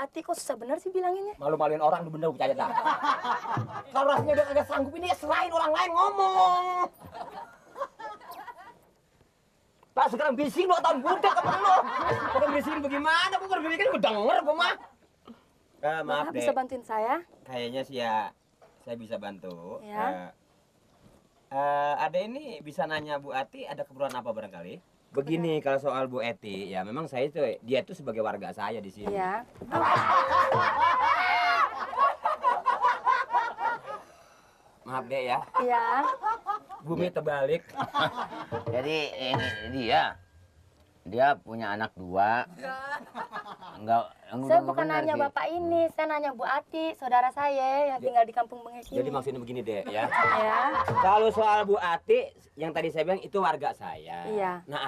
Ati, kok susah bener sih bilanginnya? Malu-maluin orang lu bener percaya dah. Kalau rasanya udah kagak sanggup ini selain orang lain ngomong. Pak sekarang bising 2 tahun budak apa lu? Bukan bising bagaimana? Gua berpikir gua denger gua mah. Maaf Bapak deh. bisa bantuin saya? Kayaknya sih ya saya bisa bantu. Ya. Ada ini bisa nanya Bu Ati ada keperluan apa barangkali? Begini kalau soal Bu Eti ya memang saya itu dia itu sebagai warga saya di sini. Iya. Maaf deh ya. Iya. Bumi terbalik. Jadi ini dia punya anak 2. Enggak, Saya bukan nanya Bapak ini, saya nanya Bu Ati, saudara saya yang tinggal di kampung Bengek ini. Jadi maksudnya begini deh ya. Ya. Kalau soal Bu Ati yang tadi saya bilang itu warga saya. Iya. Nah